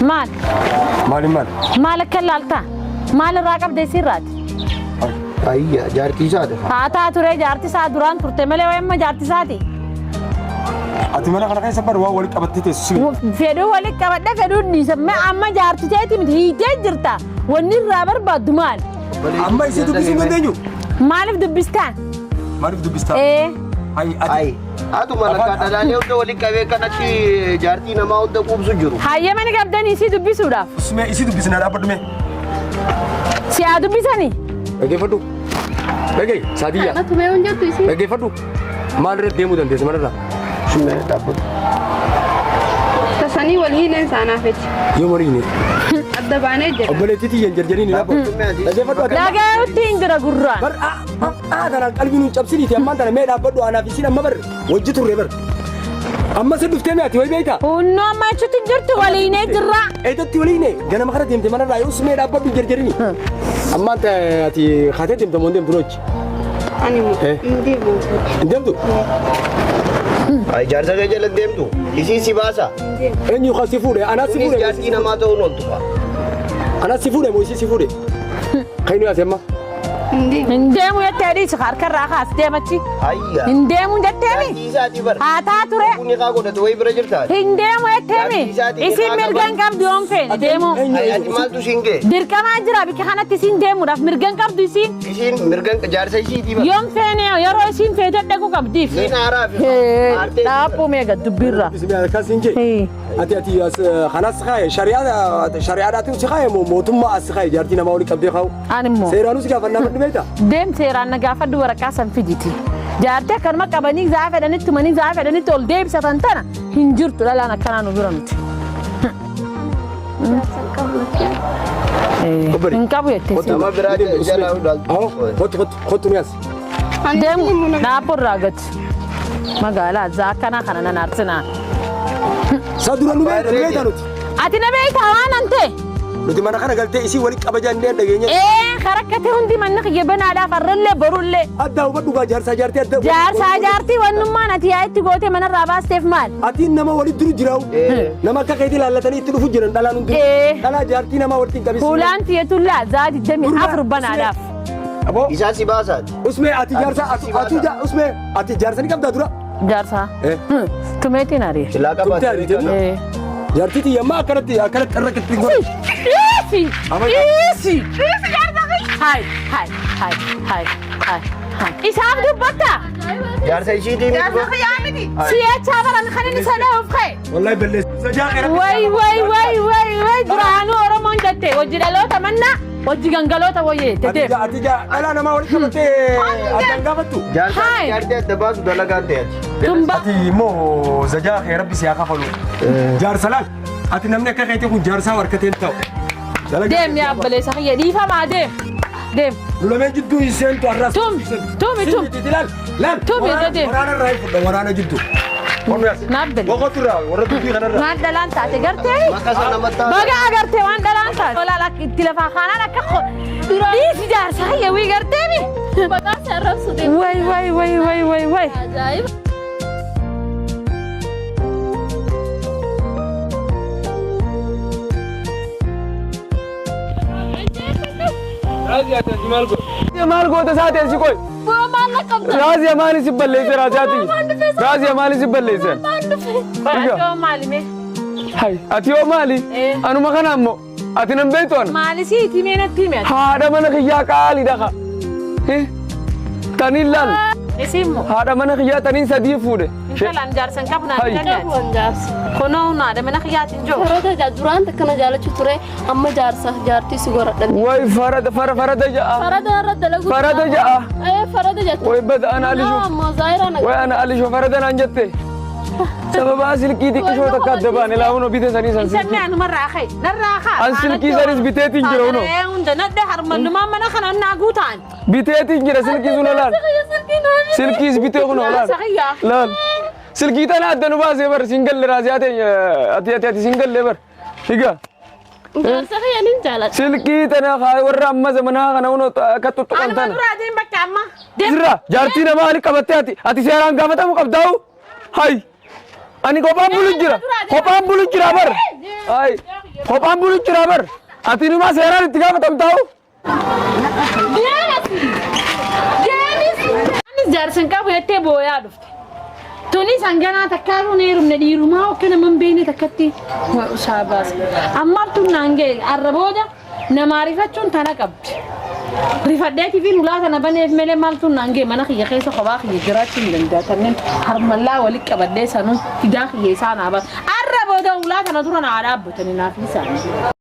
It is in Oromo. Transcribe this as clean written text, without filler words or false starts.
Maal? Maaliin maal? Maal akka laaltaa? Maal irraa qabda isiirraati? Ayya jaartii isaati. Haa taa ture jaarti isaa duraan turte malee waa'ee amma jaarti isaati. Ati mana kana keessa bar waa walitti qabattee teessu si beekta. Fedhuu walitti qabadhe fedhuun dhiisa. Mee amma jaarti teeti miti hiitee jirta. Wanni irraa barbaaddu maal? Amma isii dubbisuu hin dandeenyu. Maaliif dubbistaan? Maaliif dubbistaa? Ee. Ayi ati. Ayi. Atuma lakkaa dhalaalee hunda waliin qabee kanatti jaartii namaa hunda quubsu jiru. Hayyama ni qabdanii isii dubbisuudhaaf. Usmee isii dubbisnaa dhaabbadhu mee. Si haa dubbisanii? Dhaggeeffadhu. Dhaga'i Saadiyyaa. Kana tumee hin jettu isiin. Dhaggeeffadhu. Maal irra deemuu dandeessa manarraa? Sumee dhaabbatu. Tasanii wal hiineen saanaaf jecha. Yoo marii ne. Adda baanee jira. Obboleettii tiyya hin jarjariin hin dhaabbatu. Dhaggeeffadhu ati. Dhaga'utti hin jira gurraan. Bar aa tanaan qalbii nuun cabsiniiti ammaan tana mee dhaabbadhu anaaf isiin amma bar wajji turre bar. Amma si dhuftee mee ati wayi beektaa? Hunnoo amma achitti hin jirtu waliinee jirra. Eedatti waliine ganama kana deemte manarraa yoo sumee dhaabbadhu hin jarjarini. Ammaan ati kaatee deemte moo hin deemtu nochi? Ani immoo Eh. hin deemu. Hin deemtu? Ayi jaarsa kee jala deemtu. Isii si baasa. Eenyu kan si fuudhe? Anaa si Kunis fuudhe? jaartii namaa ta'uun ooltu fa'a. Anaa si fuudhe moo isii si fuudhe? Kan inni ati amma? Hin deemu. Hin deemu jettee dhiisi harka irraa kaas deemachi. Ayya. Hin deemu jetteemi. Jaartii isaatii bar. Haa taa ture. Kun niqaa godhatu wayii bira jirtaa? Hin deemu jetteemi. Jaartii isaatii Isin niqaa mirga hin qaban. qabdu yoon feene deemu. Eenyu Ayi eenyu? ati maaltu siin ga'e? Dirqamaa jira bikka kanatti isin deemuudhaaf mirga hin qabdu isin. Isiin mirgan jaarsa isiitii bar. Yoon feene yeroo isin feete dhaquu qabdiif. Isiin haaraa fi aartee. Dhaaphuu meeqa dubbiirra. Akkas hin jee. Ati ati as kanas kaaye shari'aa shari'aadhaatiin si kaaye moo mootummaa as si kaaye jaartii namaa waliin qabdee kaa'u. Ani immoo. Seeraanuu si gaafannaa fadhu beektaa? Deem seeraan na gaafadhu waraqaa san fiditi. Jaartii akkanuma qabanii zaa fedhanitti tumanii zaa fedhanitti ol deebisatan tana hin jirtu dhalaan akkanaa nu bira miti. Hin qabu jettee si. Nama biraa jala ilaaltu. Aho kottu kottu kottu ni as. Deemu dhaabboo irraa gadi. Magaalaa zaa akkanaa kana nan aarsinaa. Sa dura nu beekta nu beekta nuti. Ati na beektaa waan an ta'e. Nuti mana kana galtee isii walitti qaba jennee dhageenye. Ee karakkate hundi manni kiyya banaadhaaf har'allee borullee. Adda hubadhu gaa jaarsaa jaartii adda. Jaarsaa jaartii wannummaan ati yaa'itti gootee manarraa baasteef maal? Atiin nama walitti duru jiraa'u. Nama akka keetii laallatanii itti dhufu jiran dhalaan hundi. Dhalaa jaartii namaa walitti hin qabisiin. Fuulaan tiyyatullaa zaa 24 banaadhaaf. Aboo. Isaa si baasaati. Usmee ati jaarsa atu atu usmee ati jaarsa ni qabdaa dura. Jaarsaa. Tumeetiin ari'e. Silaa Tumtee ariite qabaate. Ee. Jaartii tiyya ammaa akkanatti akkanatti irra itti godhe. Dhiisi! Dhiisi! Dhiisi jaarsa kiyya! Hai hai hai hai hai hai. Isaaf dubbatta! Jaarsa ishiitii miti. Jaarsa kiyyaa miti! Si'achaa baran kan inni sada'uuf ka'e. Wallahi balleessa. Sajaa qeera. Way way way way way duraanuu Oromoon jette hojii dhaloota mannaa hojii gangaloota wayyee Ati jette. ja ati ja dhalaa namaa walitti qabattee addaan gaafattu. Jaarsa Hai. jaartii adda baasu dalagaan ta'e ati. Tumba. Ati immoo zajaa kee rabbi si haa kafalu. Jaarsa laal. Ati namni akka keetii kun jaarsaa harkateen ta'u. Dalagaa Deem yaa obboleessa kiyya dhiifamaa deem. Deem. Nu lameen jidduu hin seentu har'as. Tum, tumi, tum. Laal laal. Tumi, irra deem. Waraana irraa hin fudha waraana jidduu. Naaf bali. Boqotu irraa warra dubbii kanarraa. Waan dhalaan taate gartee. Maqaa sana namatti haasa. Baga agartee waan dhalaan taate. Olaal akka itti lafaa kaanaan akka dhiisi jaarsa kiyya wii gartee mi. Maqaa isaa arrabsu deemu. Way way way way way way. Ajaa'iba. Maal goota saateen si qoy? Raaziya maali si balleesse raaziyaati? Raaziya maali si balleesse? Qoy maali mee? Hay ati yoo maali? Eh. Anuma kana ammoo ati nan beektu ana. Maali si itti mee natti hime ati? Haadha mana kiyyaa qaaliidha ka. Eh? Taniin laal. Isin moo? Haadha mana kiyyaa taniin sadii fuudhe. Intalaan jaarsa hin qabu naan Hay. jedhan. Jaarsa. Kunoo haadha mana kiyyaatiin jiru. Farada jaa duraan akkana jaalachuu ture amma jaarsa jaartii si godhadhan. Way farada fara farada ja'a. Farada irra dalagu. Farada ja'a. Ee farada jette. Way bada ana alishu. Ammoo zaayiraan Way ana alishu farada naan jette. Sababaa silkii xiqqishoo takka adda baane laa hunoo bite sanii san Intalli silkii. anumarraa ka'e. Narraa ka'a. An silkii sanis biteetiin jira hunoo. Hunda nadhe harmallumaan mana kana naa guutaan. Biteetiin jira silkii sun olaal. Silkiis bitee kun olaal. Laal. Silkii tana adda nu baasee bar siin galle raasiyaa teenya ati ati ati siin galle bar. Higa. Jaarsa kiyya nin jaaladha. Silkii tana haa warra amma zamanaa kana hunoo akka tuttuqan Anuma tana. duraa deem bakka amma. Deem. Sirra jaartii namaa ani qabattee ati ati seeraan gaafatamu qabdaa'u. Hay. Ani kophaan bulu jira. Kophaan bulu jira bar. Ay kophaan bulu jira bar. Ati numa seeraan itti gaafatamtaa'u. Deemasi! Deemisi! Anis jaarsa hin qabu jettee booyaa dhufte. Tunis hanganaa takkaa hin heerumne dhiirumaa akka nama hin beekne takkatti saabaas. Ammaaf tun naan ga'e arra booda namaa rifachuun tana qabdi. Rifadheetii fi ulaa tana baneef malee maal tun naan ga'e mana kiyya keessa kophaa kiyya jiraachuu hin danda'a. Kanneen harmallaa walitti qabadhee sanuu fidaa kiyya isaa naa baasa. Arra booda ulaa tana dura naa dhaabbatanii naaf isaanii.